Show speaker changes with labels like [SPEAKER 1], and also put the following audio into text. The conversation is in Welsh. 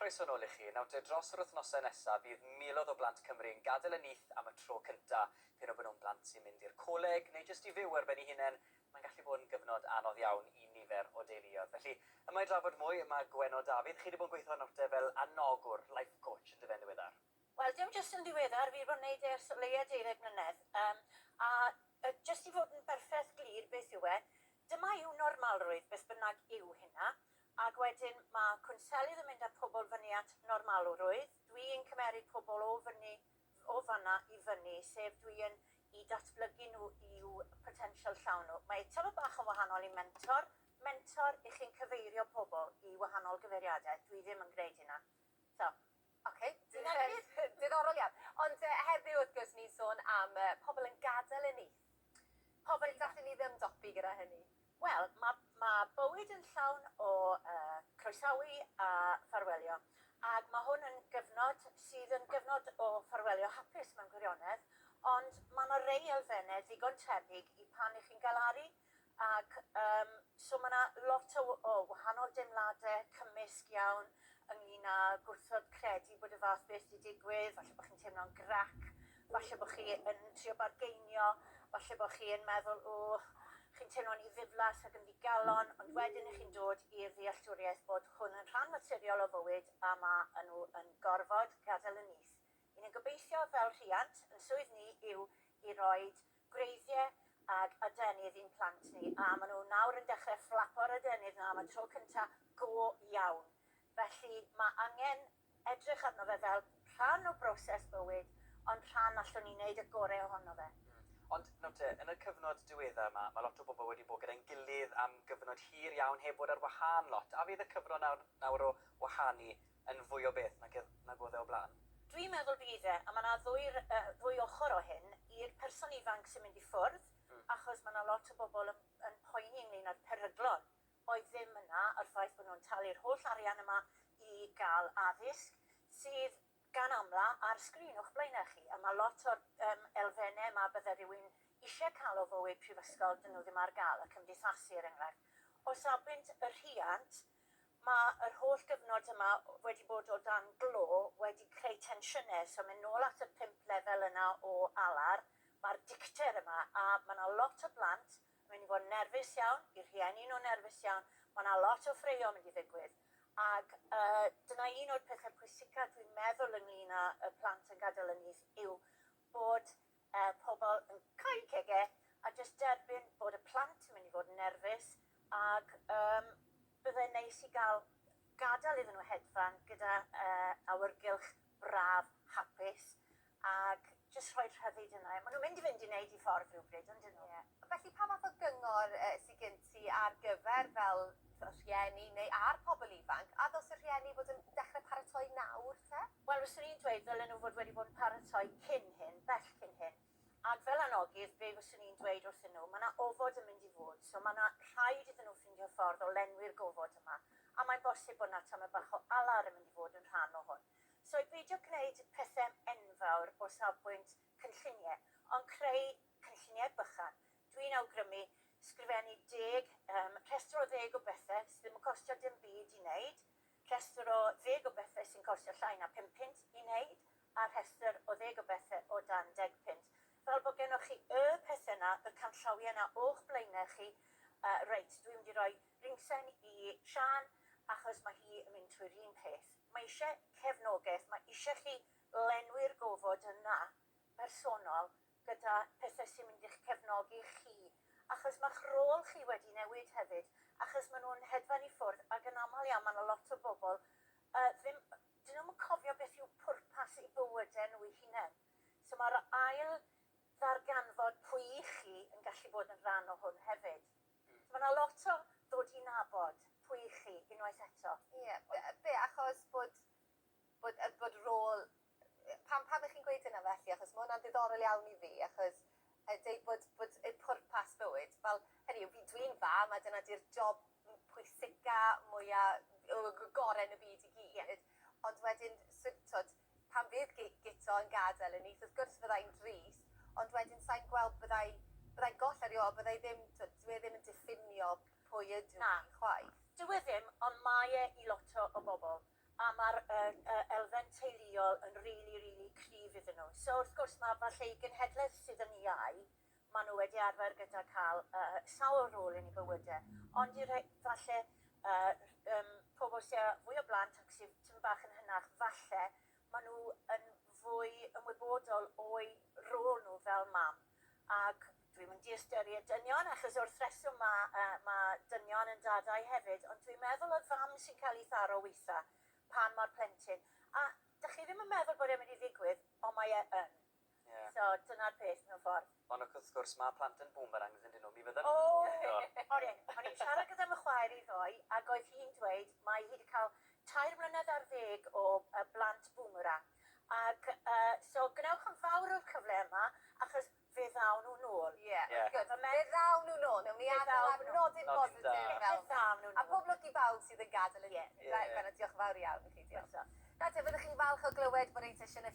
[SPEAKER 1] Croeso nôl i chi. Nawr te, dros yr wythnosau nesaf, bydd miloedd o blant Cymru yn gadael y nyth am y tro cynta. P'un o bod nhw'n blant sy'n mynd i'r coleg neu jyst i fyw ar ben eu hunain, mae'n gallu bod yn gyfnod anodd iawn i nifer o deuluoedd. Felly, yma i drafod mwy, mae Gwenno Dafydd. Chi wedi bod yn gweithio nawr te fel anogwr, life coach, yn dyfe, yn ddiweddar?
[SPEAKER 2] Wel, dim jyst yn ddiweddar, fi 'di bod yn neud e ers o leia deuddeg mlynedd. Yym, a yy jyst i fod yn berffeth glir beth yw e, dyma yw normalrwydd, beth bynnag yw hynna. Ac wedyn ma' cwnselydd yn mynd â pobl fyny at normalrwydd. Dwi yn cymeryd pobl o fyny, o fan'na i fyny, sef dwi yn 'u datblygu nhw i'w potensial llawn nhw. Mae e tymed bach yn wahanol i mentor. Mentor, 'ych chi'n cyfeirio pobl i wahanol gyfeiriadau. Dwi ddim yn gwneud hynna. So.
[SPEAKER 3] Ocê, diddorol iawn. Ond heddiw wrth gwrs ni'n sôn am pobl yn gadael y nyth.
[SPEAKER 2] Pobl
[SPEAKER 3] Sut allwn ni ymdopi gyda hynny?
[SPEAKER 2] Wel, ma' ma' bywyd yn llawn o yy croesawu a ffarwelio, ag ma' hwn yn gyfnod sydd yn gyfnod o ffarwelio hapus mewn gwirionedd, ond ma' 'na rei elfenne ddigon tebyg i pan 'ych chi'n galaru, ag yym so ma' 'na lot o o wahanol deimlade cymysg iawn ynglyn â gwrthod credu bod y fath beth 'di digwydd, falle bo' chi'n teimlo'n grac, falle bo' chi yn trio bargeinio, falle bo' chi yn meddwl, o, chi'n teimlo'n ddiflas ac yn ddigalon, ond wedyn 'ych chi'n dod i'r ddealltwriaeth bod hwn yn rhan naturiol o fywyd a ma' nhw yn gorfod gadael y nyth. 'Y ni'n gobeithio fel rhiant, yn swydd ni yw i roid gwreiddiau ag adenydd i'n plant ni, a ma' nhw nawr yn dechrau fflapo'r adenydd 'na am y tro cynta go iawn. Felly ma' angen edrych arno fe fel rhan o broses bywyd, ond rhan allwn ni wneud y gorau ohono fe.
[SPEAKER 1] Ond nawr te, yn y cyfnod diweddar 'ma, mae lot o bobl wedi bod gyda'n gilydd am gyfnod hir iawn heb fod ar wahân lot. A fydd y cyfnod nawr, nawr o wahanu yn fwy o beth nag nag oedd e o blaen?
[SPEAKER 2] Dwi'n meddwl bydd e, a mae 'na ddwy r- ddwy ochr o hyn, i'r person ifanc sy'n mynd i ffwrdd, achos mae 'na lot o bobl yn yn poeni ynglyn â'r peryglon oedd ddim yna, a'r ffaith bod nhw'n talu'r holl arian yma i gael addysg, sydd gan amla ar sgrin o'ch blaenau chi, a mae lot o'r yym elfennau yma bydde rhywun eisiau cael o fywyd prifysgol, 'dyn nhw ddim ar gael, y cymdeithasu er enghraifft. O safbwynt y rhiant, mae yr holl gyfnod yma wedi bod o dan glo wedi creu tensiynau, so mynd nôl at y pump lefel yna o alar, mae'r dicter yma, a mae 'na lot o blant yn mynd i fod yn nerfus iawn, eu rhieni nhw'n nerfus iawn, mae 'na lot o ffraeo yn mynd i ddigwydd. Ac yy dyna un o'r pethau pwysica dwi'n meddwl ynglyn â y plant yn gadael y nyth yw bod yy pobl yn cau cegau a jyst derbyn bod y plant yn mynd i fod yn nerfus ac yym byddai'n neis i gael gadael iddyn nhw hedfan gyda yy awyrgylch braf, hapus ac jyst rhoi'r rhyddid yna. Maen nhw'n mynd i fynd i wneud eu ffordd rhywbryd, yn dyn nhw?
[SPEAKER 3] Ie. Felly pa fath o gyngor yy sy gen ti ar gyfer fel rhieni neu a'r pobl ifanc? A ddylse rhieni fod yn dechrau paratoi nawr te?
[SPEAKER 2] Wel, fyswn i'n dweud ddylen nhw fod wedi bod yn paratoi cyn hyn, bell cyn hyn. Ac fel anogydd, be fyswn i'n dweud wrthyn nhw, mae 'na ofod yn mynd i fod, so mae 'na rhaid iddyn nhw ffindio ffordd o lenwi'r gofod yma, a mae'n bosib bod 'na tamed bach o alar yn mynd i fod yn rhan o hwn. So i beidio gwneud pethau enfawr o safbwynt cynlluniau, ond creu cynlluniau bychan. Dwi'n awgrymu sgrifennu deg, yym, rhestr o ddeg o bethau sydd ddim yn costio dim byd i wneud, rhestr o ddeg o bethau sy'n costio llai na pum punt i wneud, a rhestr o ddeg o bethau o dan deg punt. Fel bod gennoch chi y pethau 'na, y canllawiau 'na o'ch blaenau chi, yy, reit, dwi'n mynd i roi ringsend i Siân achos mae hi yn mynd trwy'r un peth. Mae eisiau cefnogaeth, mae eisiau chi lenwi'r gofod yna bersonol gyda pethau sy'n mynd i'ch cefnogi chi, achos mae'ch rôl chi wedi newid hefyd, achos maen nhw'n hedfan i ffwrdd ac yn aml iawn mae 'na lot o bobl yy ddim, 'dyn nhw'm yn cofio beth yw pwrpas eu bywydau nhw eu hunain. So mae'r ail ddarganfod pwy 'y chi yn gallu bod yn rhan o hwn hefyd. So mae 'na lot o ddod i nabod pwy 'y chi unwaith eto.
[SPEAKER 3] Ie, be, achos bod bod yy bod rôl... Pam pam 'y chi'n gweud hynna felly? Achos ma' hwnna'n ddiddorol iawn i fi, achos deud bod bod y pwrpas bywyd, fel, hynny yw, fi dwi'n fam a dyna 'di'r job pwysica, mwya, gore yn y byd i gyd, ond wedyn, so, t'wod, pan fydd Guto yn gadael y nyth, wrth gwrs fyddai'n drist, ond wedyn sa i'n gweld byddai, byddai'n goll ar ôl, byddai ddim, t'wod, dyw e ddim yn diffinio pwy ydw i chwaith.
[SPEAKER 2] Dyw e ddim, ond mae e i lot o bobl. A mae'r elfen teuluol yn rili, rili cryf iddyn nhw. So wrth gwrs mae falle i genhedlaeth sydd yn iau, maen nhw wedi arfer gyda cael sawl rôl yn eu bywydau. Ond i rhai, falle pobl sydd â fwy o blant ac sydd tipyn bach yn hynach, falle maen nhw yn fwy ymwybodol o'u rôl nhw fel mam. Ac dwi'n mynd i ystyried dynion, achos wrth reswm ma' dynion yn dadau hefyd, ond dwi'n meddwl y fam sy'n cael ei tharo weithiau pan mae'r plentyn. A dych chi ddim yn meddwl bod e'n mynd i ddigwydd, ond mae e yn. So dyna'r peth mewn ffordd.
[SPEAKER 1] Ond wrth gwrs mae plant yn boomerangs yn dyn nhw, mi fydden
[SPEAKER 2] O,
[SPEAKER 1] nhw'n cwffio.
[SPEAKER 2] O'n i'n siarad gyda fy chwaer i ddoe, ac oedd hi'n dweud mae hi wedi cael 13 mlynedd o blant boomerang. Ac so gwnewch yn fawr o'r cyfle yma, achos fe ddaw nhw nôl.
[SPEAKER 3] Ie,
[SPEAKER 1] Ie.
[SPEAKER 3] wrth gwrs. Fe ddaw nhw nôl. Newn ni
[SPEAKER 2] Fe
[SPEAKER 3] adael
[SPEAKER 2] ddaw
[SPEAKER 3] ar
[SPEAKER 2] nhw.
[SPEAKER 3] nodyn
[SPEAKER 1] Nodyn da.
[SPEAKER 3] positif
[SPEAKER 2] Fe
[SPEAKER 3] fel.
[SPEAKER 2] ddaw nhw
[SPEAKER 3] A
[SPEAKER 2] nôl.
[SPEAKER 3] pob lwc i bawb sydd yn gadael y
[SPEAKER 2] Ie.
[SPEAKER 3] Right, Bernard, diolch yn fawr iawn i chi, diolch.
[SPEAKER 2] Croeso.
[SPEAKER 3] Nawr te, fyddwch chi'n falch o glywed bod ein sesiwn y